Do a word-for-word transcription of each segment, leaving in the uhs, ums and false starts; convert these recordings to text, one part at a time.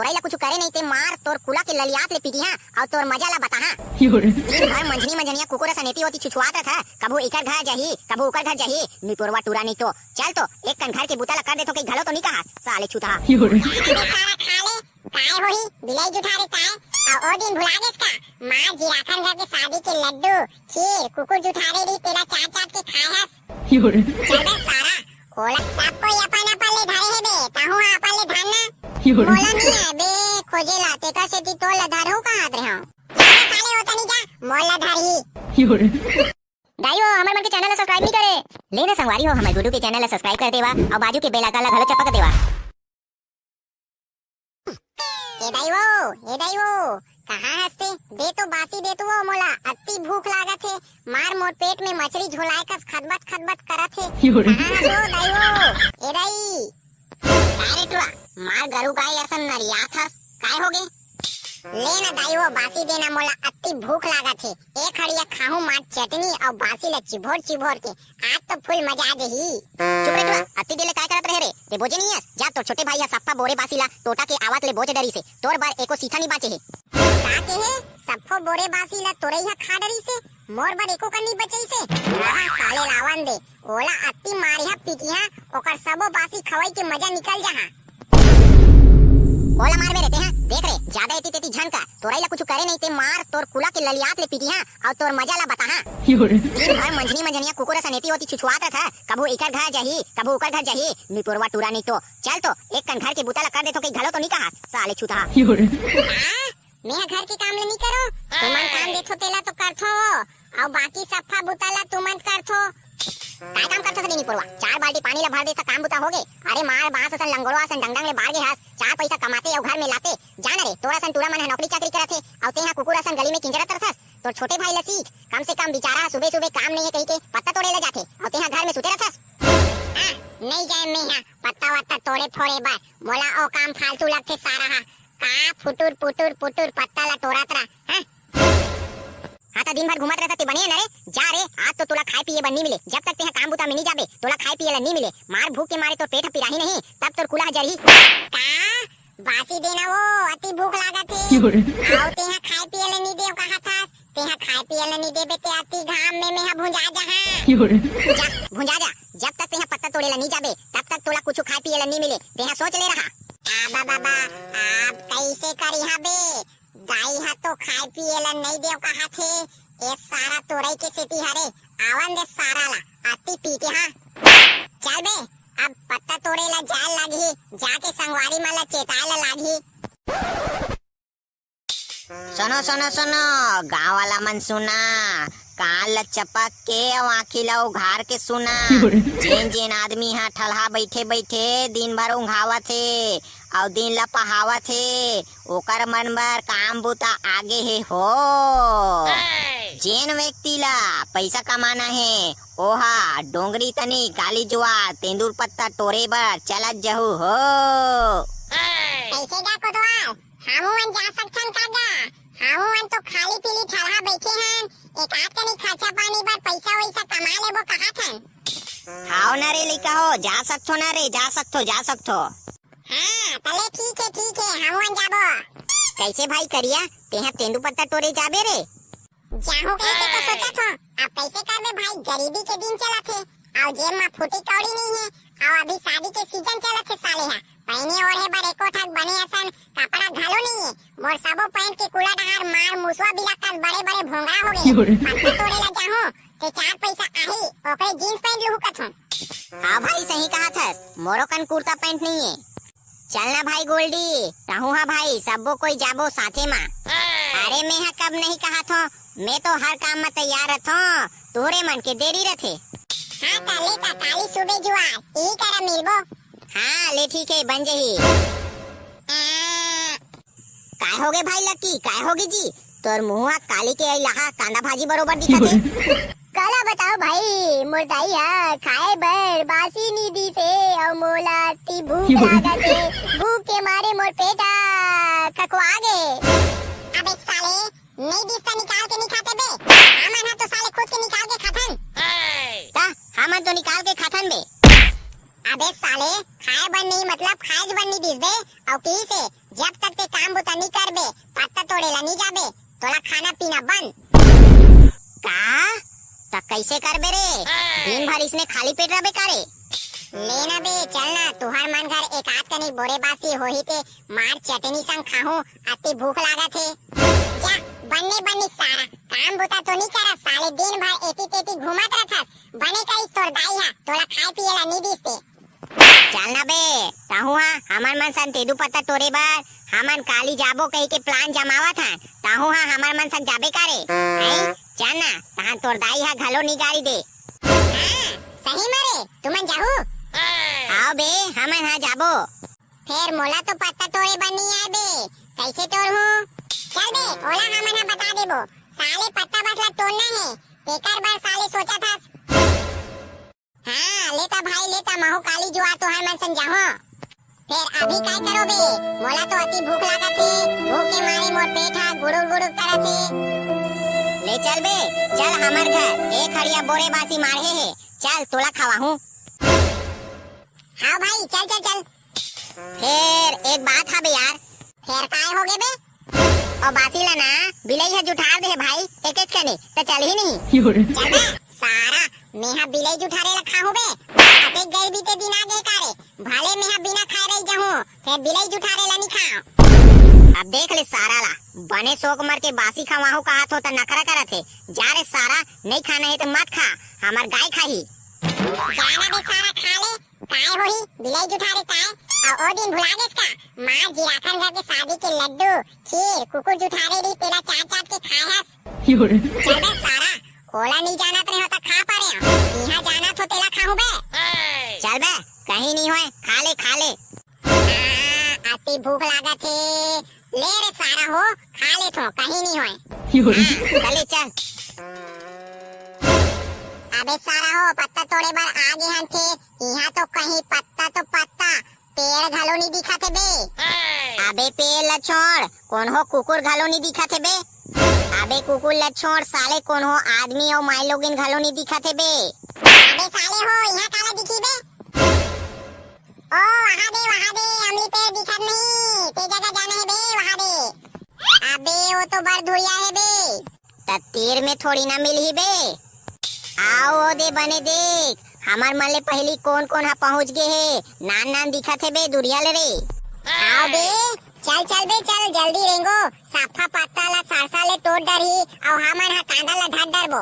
तोरई ला कुछु करे नहीं ते मार तोर कुला के ललियात ले पीटिहा अउ तोर मजा ला बताहा। योरे। दिन भर मंझनी मंझनिया कुकुर असन एती ओती छुछुआत रथस, कभू इकर घर जाही, कभू उकर घर जाही, निपोरवा टूरा नहीं तो। चल तो, एक कन घर के बुता ला कर देथो कही घलो तो नहीं कहा, साले छुतहा। योरे। अबे सारा खा ले, काय होही, बिलाई जुठा रे काय? अउ ओ दिन भुला गेस का? मार जिराथन घर के शादी के लड्डू, खीर, कुकुर जुठारे रही, तेला चाट चाट के खाए हस। योरे। चल बे सारा, ओला सब कोई अपन अपन ले धरे हे बे, तहूं हा अपन ले धर ना। योरे। मोला नहीं है बे, खोजे ला, तेकर सेती तोला धरहूं कहत रहे हूं। चल बे साले, ओतनी जा, मोला धरही। योरे। दाई हो, हमर मन के चैनल ला सब्सक्राइब नहीं करे। ले ना संगवारी हो, हमर गुड्डू के चैनल ला सब्सक्राइब कर देवा अउ बाजू के बेल आइकन ला घलो चपक देवा। ए दाई वो, ए दाई वो, कहाँ हस ते? दे तो बासी दे तो वो मोला, अत्ती भूख लागत हे। मार मोर पेट में मछरी झोलाए कस खदबत खदबत करत हे। योरे। कहाँ हस वो दाई वो? ए दाई। का रे टुरा, मार गरू गाय असन नरियात हस, काय होगे? ले ना दाई वो, बासी दे ना मोला, अत्ती भूख लागत हे। एक हड़िया खाहूं मार चटनी अउ बासी ला चिभोर चिभोर के। आज तो फुल मजा आ जही। चुप रे टुरा, अत्ती देर ले काय करत रहे रे? ते बोजे नहीं हस? जा तोर छोटे भाई ह सफ्फा बोरे बासी ला टोटा के आवत ले बोज डरिस हे। तोर बर एको सीथा नहीं बाचे हे। का के हे? सफ्फो बोरे बासी ला तोरई ह खा डरिस हे। मोर बर एको कन नहीं बचइस हे। रहा साले लावन दे। ओला अत्ती मारिहा पीटिहा, ओकर सबो बासी खवई के मजा निकल जाहा। ओला मारबे रे तेहा, देख रे, जादा एती तेती झन का, तोरई ला कुछु करे नहीं ते मार, तोर कुला के ललियात ले पीटिहा, अउ तोर मजा ला बताहा। योरे। दिन भर मंझनी मंझनिया कुकुर असन एती ओती छुछुआत रथस, कभू इकर घर जाही, कभू उकर घर जाही, निपोरवा टूरा नहीं तो। चल तो, एक कन घर के बुता ला कर देथो कही घलो तो नहीं कहा, साले छुतहा। योरे। हाँ? मेहा घर के काम ला नहीं करो, तुमन काम देथो तेला तो करथो, अउ बाकी सफ्फा बुता ला तुमन करथो। काय काम करथस रे निपोरवा? चार बाल्टी पानी ला भर दे त काम बुता होगे। अरे मार बांस असन लंगोरवा असन डंगडंग ले बाढ़ गे हस। चार पैसा कमाते अउ घर में लाते। जान रे, तोर असन टूरा मन ह नौकरी चाकरी करत हे, अउ तेहा कुकुर असन गली में किंजरत रथस। तोर छोटे भाई ला सीख, कम से कम बिचारा ह सुबह सुबह काम नहीं है कही के पत्ता तोड़े ला जाथे, अउ तेहा घर में सुते रथस। हाँ, नहीं जाए मेहा पत्ता वत्ता तोड़े फोड़े बर, मोला ओ काम फालतू लगथे सारा हा। का फुटुर पुटुर पुटुर पत्ता ला टोरत रहा, हाँ? हाँ, त दिन भर घूमत रहता ते बने है न रे? जा रे, आज तो तोला खाए पिए बर नी मिले। जब तक तेहा काम बुता में नी जाबे, तोला खाए पिए ला नी मिले। मार भूख के मारे तोर पेट ह पिराही नहीं, तब तोर कुला ह जरही। का? बासी देना वो, अति भूख लागत हे। योरे। अउ तेहा खाए पिए ला नी देव कहा था, तेहा खाए पिए ला नी देबे ते अति घाम में मेहा भुंजा जहा। योरे। जा, भुंजा जा, जब तक तेहा पत्ता तोड़े ला नी जाबे, तब तक तोला कुछु खाए पिए ला नी मिले, तेहा सोच ले रहा। आ बाबा, आप कैसे करिहा बे? दाई ह तो खाए पिए ला नइ देव कहत हे। ए सारा तोरई के सेती हरे, आवन दे सारा ला, अति पीटे हा। चल बे, अब पत्ता तोड़े ला जाए लागही, जाके संगवारी मन ला चेताए ला लागही। सुनो, सुनो, सुनो, गांव वाला मन सुना, कान ला चपक के अउ आँखी ला उघार के सुना। जेन जेन आदमी हा ठलहा बइठे बइठे दिन भर उंघावत हे अउ दिन ला पहावत हे, ओकर मन बर काम बुता आगे हे हो। जेन व्यक्ति ला पइसा कमाना हे, ओहा डोंगरी तनी काली जुआ तेंदुर पत्ता टोरे बर चलत जहू हो। कैसे गा कोतवाल? हमू मन जा सकथन का गा? हमू मन तो खाली पीली ठलहा बइठे हन, एक आध कनी खर्चा पानी बर पइसा वइसा कमा लेबो कहत हन। हाव न रे लइका हो, जा सकथो न रे, जा सकथो, जा सकथो। हाँ, तले ठीक हे, ठीक हे, हमू मन जाबो। कैसे भाई करिया, तेहा तेंदू पत्ता टोरे जाबे रे? जाहूं कहिके तो सोचत हों, अब कैसे करबे भाई, गरीबी के दिन चलत हे, अउ जेब म फूटी कौड़ी नइ हे, अउ अभी शादी के सीजन चलत हे साले हा, पहिने ओढ़े बर एको ठक बने असन कपड़ा घलो नइ हे। मोर सबो पैंट के कुला डहार मार मुसवा बिला कस बड़े बड़े भोंगरा हो गे। पत्ता तोड़े ला जाहूं, ते चार पैसा आही, ओकरे जींस पैंट लुहू कथों। हाँ भाई, सही कहा थस, मोरो कन कुर्ता पैंट नइ हे। चल ना भाई गोल्डी, कहूँ हा भाई, सब्बो कोई जाबो साथे मा। अरे मैं हा कब नहीं कहा थो, मैं तो हर काम मा तैयार रथो, तोहरे मन के देरी रथे। हाँ त ले त काली सुबे जुआर, इही करा मिलबो। हाँ ले ठीक है, बन जही। आ, काय होगे भाई लकी, काय होगे जी? तोर मुंह ह काली के अइलाहा कांदा भाजी बरोबर दिखत हे। काला बताओ भाई, मोर दाई ह खाए बर बासी नी दिस हे अउ मोला अति भूख लागत हे। भूख के मारे मोर पेट ह खखवा गे। अबे साले, नहीं दिस त निकाल के नहीं खाते बे। हमन ह तो साले खुद के निकाल के खाथन। त हमन तो निकाल के खाथन बे। अबे साले, खाए बर नहीं मतलब खाए बर नहीं दिस बे। अउ कहिसे, जब तक ते काम बुता नहीं करबे, पत्ता तोड़े ला नहीं जाबे, तोला खाना पीना बंद। का? त कैसे करबे रे? दिन भर इसने खाली पेट रहबे का रे? ले ना बे, चल ना, तुहर मन घर एक आध कनी बोरे बासी होही ते मार चटनी संग खाहूं, अति भूख लागत हे। जा, बन्ने बन्ने सारा, काम बुता तो नहीं करस साले, दिन भर एती तेती घूमत रहथस, बने करिस तोर दाई हा, तोला खाए पिए ला नहीं दिस ते। चल ना बे, तहूं हा हमर मन संग तेदू पत्ता टोरे बर, हमन काली जाबो कहि के plan जमावत हन, तहूं हा हमर मन संग जाबे का रे? हैं? चल ना, तहां तोर दाई हा घलो निगारी दे। हाँ, सही में रे, तुमन जाहू? आओ बे, हमन हा जाबो। फेर मोला तो पत्ता टोरे बर नहीं आए बे, कैसे टोरहूं? चल बे, ओला हमन हा बता देबो, साले पत्ता बस ला टोरना हे, तेकर बर साले सोचत हस। हाँ, लेता भाई, लेता, महू काली जुआर तुहर मन संग जाहूं। फेर अभी काय करो बे? मोला तो अति भूख लागत हे, भूख के मारे मोर पेट हा गुड़ुर गुड़ुर करत हे। ले चल बे, चल हमर घर, एक हड़िया बोरे बासी माढ़े हे, चल तोला खवाहूं। हाँ भाई, चल, चल, चल। फेर एक बात हा बे यार, फेर काय होगे बे? ओ बासी ला ना, बिलई ह जुठार दे हे भाई, एकेच कने, त चलही नहीं। चल बे, सारा, मेहा बिलई जुठारे ला खाहूं बे। अतेक गरीबी ते दिन आ गे का रे? भले मेहा बिना खाए रही जाहूं, फेर बिलई जुठारे ला नहीं खाओ। अब देख ले सारा ला, बने सोक मर के बासी खवाहूं कहत हो त नखरा करत हे। जा रे सारा, नहीं खाना हे त मत खा, हमर गाय खाही। जाना बे सारा, खा ले, काय होही, बिलई जुठारे काय? अउ ओ दिन भुला गेस का? मार जिराखन घर के शादी के लड्डू, खीर, कुकुर जुठारे रही, तेला चाट चाट के खाए हस। चल बे सारा, ओला नहीं जानत रहे हो त खा परे हो। इहां जानत हो तेला खाहूं बे। चल बे, कहीं नहीं होए, खा ले, खा ले। आ, अति भूख लागत हे। ले रे सारा हो, खा ले थो, कहीं नहीं होए। हाँ, चले चल। अबे सारा हो, पत्ता तोड़े बर आ गे हन थे। इहां तो कहीं पत्ता तो पत्ता, पेड़ घलो नहीं दिखत हे बे। अबे पेड़ ला छोड़, कोनो कुकुर घलो नहीं दिखत हे बे। अबे कुकुर ला छोड़ साले, कोनो आदमी अउ माईलोगिन घलो नहीं दिखत हे बे। अबे साले हो, इहां काला दिखी बे? ओ, वहां दे, वहां दे, अमली पेड़ दिखत नहीं, ते जगह जाना हे बे, वहां दे। अबे, वो तो बड़ धुरिया हे बे। त तीर में थोड़ी ना मिलही बे। आओ, ओ दे बने देख, हमर मन ले पहिली कोन कोन हा पहुंच गे हे, नान नान दिखत हे बे, दुरिया ले रे। आओ बे, चल चल बे, चल, जल्दी रेंगो, साफा पत्ता ला सरसा ले टोट डरही, अउ हमन हा कांदा ला धर डरबो।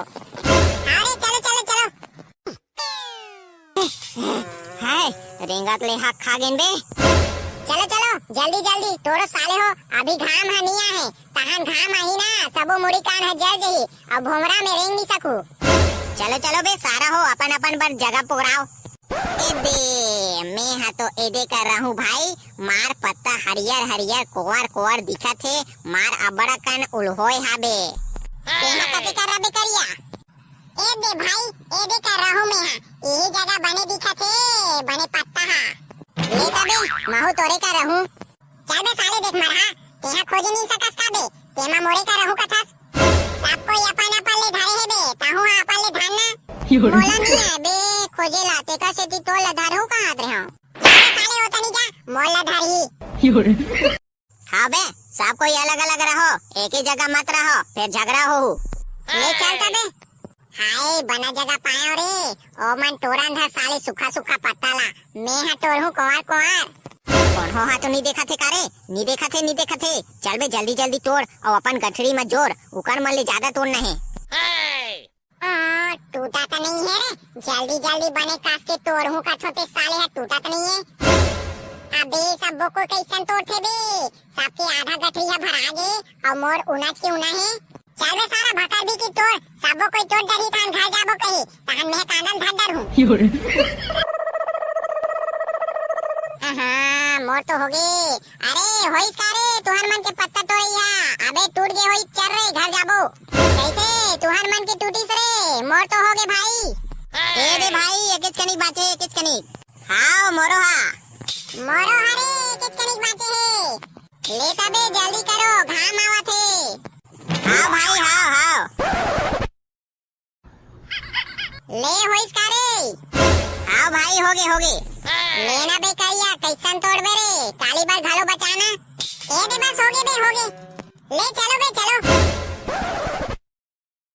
अरे, चलो, चलो, चलो। हाय, रेंगत ले हक खा गेन बे। चलो, चलो, जल्दी, जल्दी, टोरो साले हो, अभी घाम ह नी आहे, तहान घाम आही ना, सबो मुड़ी कान ह जर जही, अउ भोमरा में रेंग नी सकू। चलो, चलो बे, सारा हो, अपन, अपन बर जगह पोगराओ। ए दे, मैं ह तो एदे कर रहूं भाई, मार पत्ता हरियर, हरियर, कोवर, कोवर दिखत हे, मार अबड़ कन उल्होय हाबे। तेहा कते कर रबे करिया? ए दे भाई, ए दे कर रहूं मैं हा। यही जगह बने दिखत हे, बने पत्ता हा। ले तबे, महू तोरे कर रहूं। चल बे साले देख मरहा, तेहा खोजे नहीं सकस का बे? तेमा मोरे कर रहूं कथस। सब कोई अपन अपन ले धरे हे बे, ताहू हा अपन ले धर ना। मोला नहीं आए बे खोजे ला, तेकर सेती तोर ला धरहूं कहत रहूं। चल बे साले, ओतनी जा, मोर ला धरही। हाँ बे, सब कोई अलग-अलग रहो, एक ही जगह मत रहो, फिर झगड़ा होहू। ले चल तबे। हाय, बना जगह पायो रे, ओमन टोरन धर साले सूखा-सूखा पत्ता ला, मैं हा टोरहूँ कोंवर-कोंवर। कोनो हा तो नी देखत हे का रे? नी देखत हे, नी देखत हे। चल बे, जल्दी-जल्दी टोर अउ अपन गठरी म जोर, उकर मन ले ज्यादा टोरना हे। आ, टूटा त नहीं हे रे, जल्दी जल्दी बने कस के तोड़हूं कथों ते साले ह टूटा त नहीं हे। अबे सबो कोई कैसन तोड़थे बे, सबके आधा गठरी ह भरा गे अउ मोर उनच के उना हे। चल बे सारा भकर भी की तोड़, सबो कोई तोड़ डरही तहन घर जाबो कही, तहन मैं कांदन धर डरहूं। आहा, मोर तो होगे। अरे, होइस का रे, तुहर मन के पत्ता तोड़ई हा? अबे, टूट गे होई, चल रे, घर जाबो। कैसे, तुहर मन के टूटिस रे? मोर तो होगे भाई। ए दे भाई, एकेच कनिक बांचे, एकेच कनिक। हाव, मोरो हा। मोरो हा रे, एकेच कनिक बांचे हे। ले तबे, जल्दी करो, घाम आवत हे। हाव भाई, हाव, हाव। ले होइस का रे? हाव भाई, होगे, होगे। लेना बे करिया, कैसन तोड़बे रे, काली बर घलो बचाना। ए दे बस, होगे बे, होगे। ले चलो बे, चलो,